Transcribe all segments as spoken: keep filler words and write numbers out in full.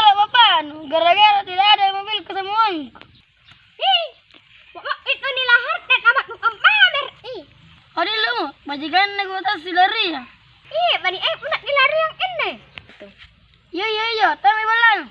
pala' bapa'nu, gara-gara tidak ada mobil kesemuanya. Ih, pokok itu nilahar dan amatnu ammamer. Ih. Ode lu, bajikanna kota silari ya? Iya, bani, eh, punna nilari yang ini. Iya, iya, iya, tama ballang.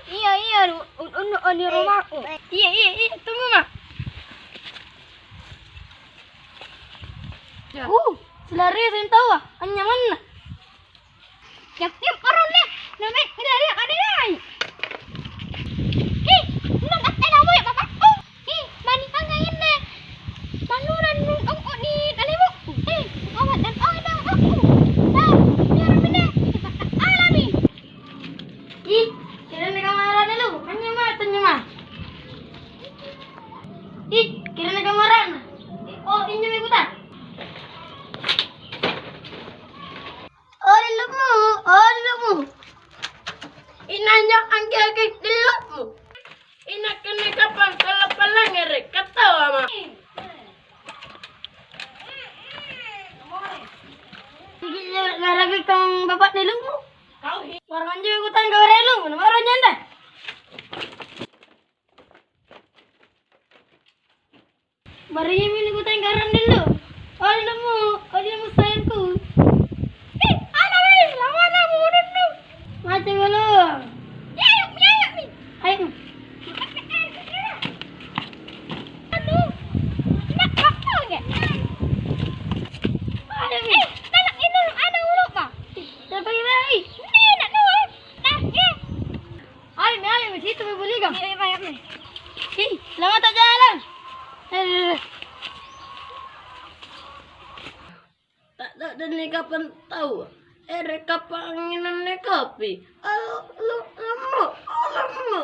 Iya, iya, un-, un-, anu rumahku. Iya, iya, iya, tunggu, Mak. Ya. Uh, silari yang tahu, ah, anyamanna. Yap, yap, orang deh. Namanya nilari ada nai. Ih, nang katte namu ya, Bapak. Oh, ih, mani pangai ini. Maluran nung ongko ni talimu. Ih, awat dan oh, dah aku. Dah, biar benda. Kita tak alami. Ih, kira ni kamar ada lu. Hanya mah, tanya mah. Ih, kira ni kamar ada. Oh, ini mah ikutang. Oh, dillu'mu, oh, dillu'mu. Injo anjo-anjo dillu'mu. Inakke kapang kala palangngere', katawa ma'. Iki narapi kang bapak dillu'mu. Warung anjo kutang gawe relu, warung nyanda. Mariami nikutang garang dillu. Oh, dillu'mu, oh, dillu'mu sayangku. Ih, ana weh, lawana mo udunnu. Macam belum? Ya, yuk, ya, yuk, nih. Ayo. Aduh, nak apa nggak? Ayo, nih. Eh, anak ini, anak uluk, Pak. Siapa yang lagi? Ini, nak dua. Nah, ya. Ayo mi, ayo mi, situ mi buligang. Iya, iya, iya. Ih, lama tak jalan. Eh. Ta'daddanni kapang tau, ere' kapang anginanne kopi. Alu, lu, lemu, alu'mu.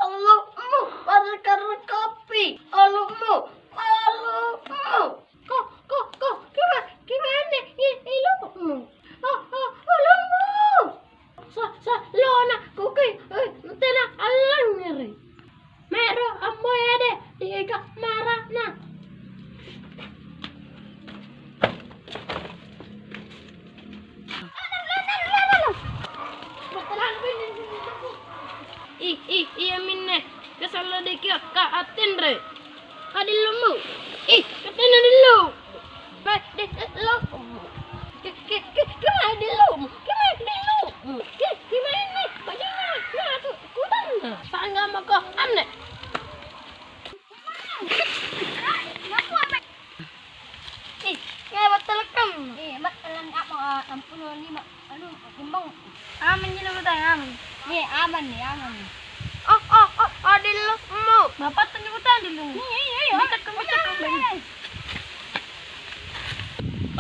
Alu'mu, pada karena kopi. Alu'mu, alu'mu. Ko, ko, ko, kima, kima anne, i, ilu'mu. Oh, oh, alu'mu. Sa-, sa-, lona, kuki, eh, tena allangngere'. Mae'ro amboya de, ika mara'na. Ih, ih, iya minne, kasallo dekio, ka attinro. Ka dillu'mu. Ih, ka tena dillu. Ka dillu'mu. Ke, ke, ke, kemae dillu'mu. Kemae dillu'mu. Ke, kemae ni, bajinna, na tu, kudanna. Sangga mako anne. Ih, ngai battalakang. Eh, battalakang apa, ah, ampun lima. Anu, kembang. Amanji lu kutang, aman. Iya, aman nih, aman nih. Oh, oh, oh, adillu'mu. Bapak tunjuk kutang dulu. Iya, iya, iya. Minta ke, minta ke, minta.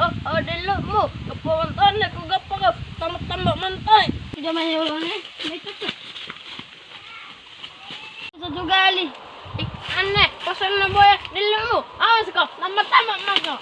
Oh, adillu'mu. Apa mantanne ku gappa kau. Tambah-tambah mantai. Udah main ulangnya. Minta ke. Satu kali. Ih, anne, pasanna boya dillu'mu. Awas kau, tambah-tambah mako.